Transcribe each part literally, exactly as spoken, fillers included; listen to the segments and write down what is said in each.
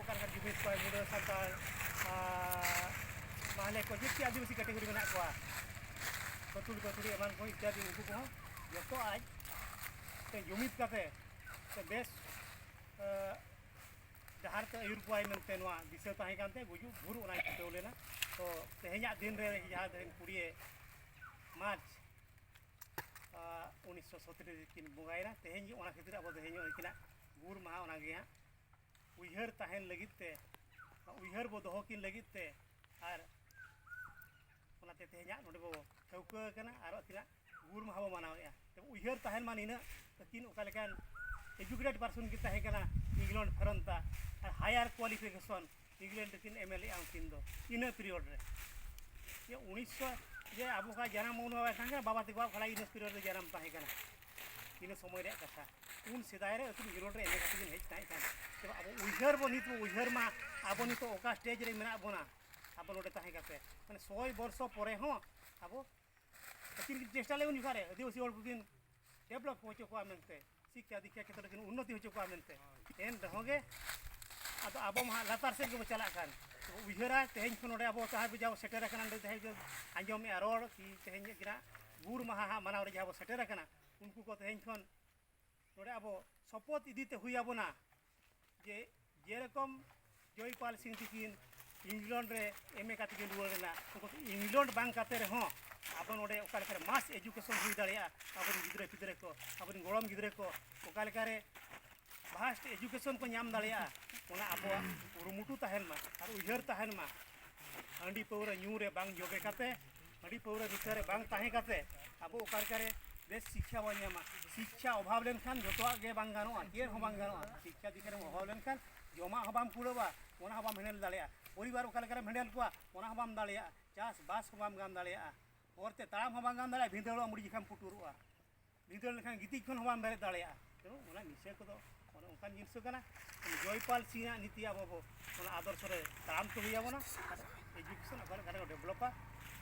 ᱚᱠᱟ ᱞᱮᱠᱟ ᱡᱩᱢᱤᱫ ᱠᱚᱣᱟᱭ ᱢᱩᱰᱟᱹ ᱥᱟᱱᱛᱟᱲ, ᱟᱨ ᱢᱟᱦᱞᱮ ᱠᱚ ᱡᱟᱹᱥᱛᱤ ᱟᱹᱫᱤᱵᱟᱹᱥᱤ ᱠᱮᱴᱮᱜᱚᱨᱤ ᱢᱮᱱᱟᱜ ᱠᱚᱣᱟ, ᱯᱟᱹᱛᱩᱲ ᱯᱟᱹᱛᱩᱲᱤ ᱮᱢᱟᱱ ᱠᱚ ᱤᱛᱛᱟᱫᱤ, ᱩᱱᱠᱩ ᱠᱚᱦᱚᱸ ᱡᱚᱛᱚ ᱟᱡ ᱛᱮ ᱡᱩᱢᱤᱫ ᱠᱟᱛᱮ ᱥᱮ ᱵᱮᱥ ᱰᱟᱦᱟᱨ ᱛᱮ ᱟᱹᱭᱩᱨ ᱠᱚᱣᱟᱭ ᱢᱮᱱᱛᱮ ᱱᱚᱣᱟ ᱫᱤᱥᱟᱹ ᱛᱟᱦᱮᱸ ᱠᱟᱱᱛᱮ ᱜᱩᱡᱩᱜ ᱵᱷᱳᱨ ᱚᱱᱟᱭ ᱪᱷᱩᱴᱟᱹᱣ ᱞᱮᱱᱟ᱾ ᱛᱚ ᱛᱮᱦᱮᱧᱟᱜ ᱫᱤᱱ ᱨᱮ ᱡᱟᱦᱟᱸ ᱛᱮᱦᱮᱧ ᱠᱩᱲᱤᱭᱮ ᱢᱟᱨᱪ ᱩᱱᱤᱥᱥᱚ ᱥᱚᱛᱨᱤᱥ ᱨᱮᱠᱤᱱ ᱵᱚᱸᱜᱟᱭᱮᱱᱟ᱾ ᱛᱮᱦᱮᱧ ᱜᱮ ᱚᱱᱟ ᱠᱷᱟᱹᱛᱤᱨ ᱟᱵᱚ ᱫᱚ ᱛᱮᱦᱮᱧ ᱩᱱᱠᱤᱱᱟᱜ ᱜᱩᱨ ᱢᱟᱦᱟ ᱚᱱᱟᱜᱮ ᱦᱟᱸᱜ ᱩᱭᱦᱟᱹᱨ ᱛᱟᱦᱮᱱ ᱞᱟᱹᱜᱤᱫ ᱛᱮ, ᱩᱭᱦᱟᱹᱨ ᱵᱚ ᱫᱚᱦᱚ ᱠᱤᱱ ᱞᱟᱹᱜᱤᱫ ᱛᱮ, ᱟᱨ ᱚᱱᱟᱛᱮ ᱛᱮᱦᱮᱧᱟᱜ ᱱᱚᱰᱮ ᱵᱚ ᱴᱷᱟᱹᱣᱠᱟᱹ ᱟᱠᱟᱱᱟ ᱟᱨ ᱟᱹᱠᱤᱱᱟᱜ ᱜᱩᱨ ᱢᱟᱦᱟ ᱵᱚ ᱢᱟᱱᱟᱣᱮᱫᱼᱟ᱾ ᱛᱚᱵᱮ ᱩᱭᱦᱟᱹᱨ ᱛᱟᱦᱮᱱ ᱢᱟ ᱱᱤᱱᱟᱹᱜ ᱟᱹᱠᱤᱱ ᱚᱠᱟ ᱞᱮᱠᱟᱱ educated person ᱠᱤᱱ ᱛᱟᱦᱮᱸ ᱠᱟᱱᱟ, ᱤᱝᱞᱮᱱᱰ ᱯᱷᱮᱨᱚᱱᱛᱟ ᱟᱨ higher qualification ᱤᱝᱞᱮᱱᱰ ᱨᱮᱠᱤᱱ ᱮᱢ ᱮ ᱞᱮᱫᱼᱟ ᱩᱱᱠᱤᱱ ᱫᱚ ᱤᱱᱟᱹ period ᱨᱮ᱾ ᱡᱮ ᱩᱱᱤᱥᱥᱚ ᱡᱮ ᱟᱵᱚ ᱠᱚᱣᱟᱜ ᱡᱟᱱᱟᱢ ᱩᱱ ᱢᱟ ᱵᱟᱭ ᱛᱟᱦᱮᱸ ᱠᱟᱱᱟ, ᱵᱟᱵᱟ ᱛᱟᱠᱚᱣᱟᱜ ᱠᱷᱚᱱᱟᱜ ᱤᱱᱟᱹ period ᱨᱮ ᱡᱟᱱᱟᱢ ᱛᱟᱦᱮᱸ ᱠᱟᱱᱟ, ᱤᱱᱟᱹ ᱥᱚᱢᱚᱭ ᱨᱮᱭᱟᱜ ᱠᱟᱛᱷᱟ᱾ ᱩᱱ ᱥᱮᱫᱟᱭ ᱨᱮ ᱟᱹᱠᱤᱱ ᱤᱝᱞᱮᱱᱰ ᱨᱮ ᱮᱢ ᱮ ᱠᱟᱛᱮ ᱠᱤᱱ ᱦᱮᱡ ᱛᱟᱦᱮᱸ ᱠᱟᱱᱟ᱾ ᱛᱚᱵᱮ ᱟᱵᱚ ᱩᱭᱦᱟᱹᱨ ᱵᱚ ᱱᱤᱛ ᱵᱚ ᱩᱭᱦᱟᱹᱨ ᱢᱟ, ᱟᱵᱚ ᱱᱤᱛᱚᱜ ᱚᱠᱟ stage ᱨᱮ ᱢᱮᱱᱟᱜ ᱵᱚᱱᱟ, ᱟᱵᱚ ᱱᱚᱰᱮ ᱛᱟᱦᱮᱸ ᱠᱟᱛᱮ, ᱢᱟᱱᱮ ᱥᱚᱭ ᱵᱚᱨᱥᱚ ᱯᱚᱨᱮ ᱦᱚᱸ ᱟᱵᱚ ᱟᱹᱠᱤᱱ ᱠᱤᱱ ᱪᱮᱥᱴᱟ ᱞᱮᱫ ᱩᱱ ᱡᱚᱠᱷᱟ ᱨᱮ ᱟᱹᱫᱤᱵᱟᱹᱥᱤ ᱦᱚᱲ ᱠᱚᱠᱤᱱ develop ᱦᱚᱪᱚ ᱠᱚᱣᱟ ᱢᱮᱱᱛᱮ, ᱥᱤᱠᱠᱷᱟ ᱫᱤᱠᱠᱷᱟ ᱠᱷᱮᱛᱨᱮ ᱠᱤᱱ ᱩᱱᱱᱚᱛᱤ ᱦᱚᱪᱚ ᱠᱚᱣᱟ ᱢᱮᱱᱛᱮ᱾ ᱮᱱ ᱨᱮᱦᱚᱸ ᱜᱮ ᱟᱫᱚ ᱟᱵᱚ ᱢᱟ ᱦᱟᱸᱜ ᱞᱟᱛᱟᱨ ᱥᱮᱫ ᱜᱮᱵᱚ ᱪᱟᱞᱟᱜ ᱠᱟᱱ᱾ ᱩᱭᱦᱟᱹᱨᱟ ᱛᱮᱦᱮᱧ ᱠᱷᱚᱱ ᱱᱚᱰᱮ ᱟᱵᱚ ᱡᱟᱦᱟᱸ ᱵᱚ ᱡᱟᱦᱟᱸ ᱵᱚ ᱥᱮᱴᱮᱨ ᱟᱠᱟᱱᱟ, ᱱᱚᱰᱮ ᱡᱟᱦᱟᱸᱭ ᱵᱚ ᱟᱸᱡᱚᱢᱮᱜᱼᱟ ᱨᱚᱲ ᱠᱤ ᱛᱮᱦᱮᱧ ᱜᱮ ᱱᱟᱜ ᱜᱩᱨ ᱢᱟᱦᱟ ᱦᱟᱸᱜ ᱢᱟᱱᱟᱣ ᱨᱮ ᱡᱟᱦᱟᱸ ᱵᱚ ᱥᱮᱴᱮᱨ ᱟᱠᱟᱱᱟ, ᱩᱱᱠᱩ ᱠᱚ ᱛᱮᱦᱮᱧ ᱠᱷᱚᱱ ᱱᱚᱰᱮ ᱟᱵᱚ ᱥᱚᱯᱚᱛ ᱤᱫᱤ ᱛᱮ ᱦᱩᱭ ᱟᱵᱚᱱᱟ ᱡᱮ ᱡᱮᱨᱚᱠᱚᱢ ᱡᱚᱭᱯᱟᱞ ᱥᱤᱝ ᱛᱤᱠᱤᱱ ᱤᱝᱞᱮᱱᱰ ᱨᱮ ᱮᱢ ᱮ ᱠᱟᱛᱮ ᱠᱤᱱ ᱨᱩᱣᱟᱹᱲ ᱮᱱᱟ, ᱩᱱᱠᱩ ᱤᱝᱞᱮᱱᱰ ᱵᱟᱝ ᱠᱟᱛᱮ ᱨᱮᱦᱚᱸ ᱟᱵᱚ ᱱᱚᱰᱮ ᱚᱠᱟ ᱞᱮᱠᱟᱨᱮ mass education ᱦᱩᱭ ᱫᱟᱲᱮᱭᱟᱜᱼᱟ, ᱟᱵᱚᱨᱮᱱ ᱜᱤᱫᱽᱨᱟᱹ ᱯᱤᱫᱽᱨᱟᱹ ᱠᱚ, ᱟᱵᱚᱨᱮᱱ ᱜᱚᱲᱚᱢ ᱜᱤᱫᱽᱨᱟᱹ ᱠᱚ ᱚᱠᱟ ᱞᱮᱠᱟᱨᱮ vast education ᱠᱚ ᱧᱟᱢ ᱫᱟᱲᱮᱭᱟᱜᱼᱟ, ᱚᱱᱟ ᱟᱵᱚᱣᱟᱜ ᱠᱩᱨᱩᱢᱩᱴᱩ ᱛᱟᱦᱮᱱ ᱢᱟ ᱟᱨ ᱩᱭᱦᱟᱹᱨ ᱛᱟᱦᱮᱱ ᱢᱟ᱾ ᱦᱟᱺᱰᱤ ᱯᱟᱹᱣᱨᱟᱹ ᱧᱩ ᱨᱮ ᱵᱟᱝ ᱡᱚᱵᱮ ᱠᱟᱛᱮ, ᱦᱟᱺᱰᱤ ᱯᱟᱹᱣᱨᱟᱹ ᱱᱤᱥᱟᱹ ᱨᱮ ᱵᱟᱝ ᱛᱟᱦᱮᱸ ᱠᱟᱛᱮ ᱟᱵᱚ ᱚᱠᱟ ᱞᱮᱠᱟᱨᱮ ᱵᱮᱥ ᱥᱤᱠᱠᱷᱟ ᱵᱚᱱ ᱧᱟᱢᱟ᱾ ᱥᱤᱠᱠᱷᱟ ᱚᱵᱷᱟᱵᱽ ᱞᱮᱱᱠᱷᱟᱱ ᱡᱚᱛᱚᱣᱟᱜ ᱜᱮ ᱵᱟᱝ ᱜᱟᱱᱚᱜᱼᱟ, ᱪᱮᱫ ᱦᱚᱸ ᱵᱟᱝ ᱜᱟᱱᱚᱜᱼᱟ᱾ ᱥᱤᱠᱠᱷᱟ ᱫᱤᱠ ᱨᱮᱢ ᱚᱵᱷᱟᱵᱽ ᱞᱮᱱᱠᱷᱟᱱ ᱡᱚᱢᱟᱜ ᱦᱚᱸ ᱵᱟᱢ ᱠᱩᱲᱟᱹᱣᱟ, ᱚᱱᱟ ᱦᱚᱸ ᱵᱟᱢ handle ᱫᱟᱲᱮᱭᱟᱜᱼᱟ᱾ ᱯᱚᱨᱤᱵᱟᱨ ᱚᱠᱟ ᱞᱮᱠᱟᱨᱮᱢ handle ᱠᱚᱣᱟ, ᱚᱱᱟ ᱦᱚᱸ ᱵᱟᱢ ᱫᱟᱲᱮᱭᱟᱜᱼᱟ᱾ ᱪᱟᱥᱵᱟᱥ ᱦᱚᱸ ᱵᱟᱢ ᱜᱟᱱ ᱫᱟᱲᱮᱭᱟᱜᱼᱟ᱾ ᱦᱚᱨᱛᱮ ᱛᱟᱲᱟᱢ ᱦᱚᱸ ᱵᱟᱝ ᱜᱟᱱ ᱫᱟᱲᱮᱭᱟᱜᱼᱟ, ᱵᱷᱤᱸᱫᱟᱹᱲᱚᱜᱼᱟ, ᱢᱩᱲᱤ ᱡᱚᱠᱷᱟᱢ ᱯᱩᱴᱩᱨᱚᱜᱼᱟ᱾ ᱵᱷᱤᱸᱫᱟᱹᱲ ᱞᱮᱠᱷᱟᱱ ᱜᱤᱛᱤᱡ ᱠᱷᱚᱱ ᱦᱚᱸ ᱵᱟᱢ ᱵᱮᱨᱮᱫ ᱫᱟᱲᱮᱭᱟᱜᱼᱟ᱾ ᱛᱮᱢᱚᱱ ᱚᱱᱟ ᱱᱤᱥᱟᱹ ᱠᱚᱫᱚ ᱚᱱᱮ ᱚᱱᱠᱟᱱ ᱡᱤᱱᱤᱥ ᱠᱟᱱᱟ᱾ ᱡᱚᱭᱯᱟᱞ ᱥᱤᱝ ᱟᱜ ᱱᱤᱛᱤ ᱟᱵᱚ ᱵᱚ ᱚᱱᱟ ᱟᱫᱚᱨᱥᱚ ᱨᱮ ᱛᱟᱲᱟᱢ ᱛᱮ ᱦᱩᱭ ᱟᱵᱚᱱᱟ᱾ ᱟᱨ education ᱚᱠᱟ ᱞᱮᱠᱟ ᱨᱮ developᱟ,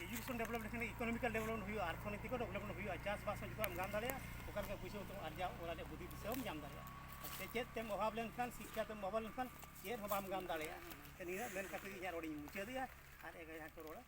education develop ᱞᱮᱠᱷᱟᱱ economical development ᱦᱩᱭᱩᱜᱼᱟ, ᱟᱨᱛᱷᱚᱱᱤᱛᱤ ᱠᱚ development ᱦᱩᱭᱩᱜᱼᱟ, ᱪᱟᱥᱵᱟᱥ ᱦᱚᱸ ᱡᱚᱛᱚᱣᱟᱜ ᱮᱢ ᱜᱟᱱ ᱫᱟᱲᱮᱭᱟᱜᱼᱟ, ᱚᱠᱟ ᱞᱮᱠᱟ ᱯᱩᱭᱥᱟᱹ ᱠᱚ ᱟᱨᱡᱟᱣ, ᱚᱱᱟ ᱨᱮᱭᱟᱜ ᱵᱩᱫᱷᱤ ᱫᱤᱥᱟᱹ ᱦᱚᱸᱢ ᱧᱟᱢ ᱫᱟᱲᱮᱭᱟᱜᱼᱟ᱾ ᱟᱨ ᱥᱮ ᱥᱮᱪᱮᱫ ᱛᱮᱢ ᱚᱵᱷᱟᱵ ᱞᱮᱱᱠᱷᱟᱱ, ᱥᱤᱠᱠᱷᱟ ᱛᱮᱢ ᱚᱵᱷᱟᱵ ᱞᱮᱱᱠᱷᱟᱱ ᱪᱮᱫ ᱦᱚᱸ ᱵᱟᱢ ᱜᱟᱱ ᱫᱟᱲᱮᱭᱟᱜᱼᱟ᱾ ᱛᱚ ᱱᱤᱱᱟᱹᱜ ᱢᱮᱱ ᱠᱟᱛᱮ ᱜᱮ ᱤᱧᱟᱹᱜ ᱨᱚᱲᱤᱧ ᱢᱩᱪᱟᱹᱫᱮᱜᱼᱟ᱾ ᱟᱨ ᱮ ᱡᱟᱦᱟᱸᱭ ᱠᱚ ᱨᱚᱲᱟ,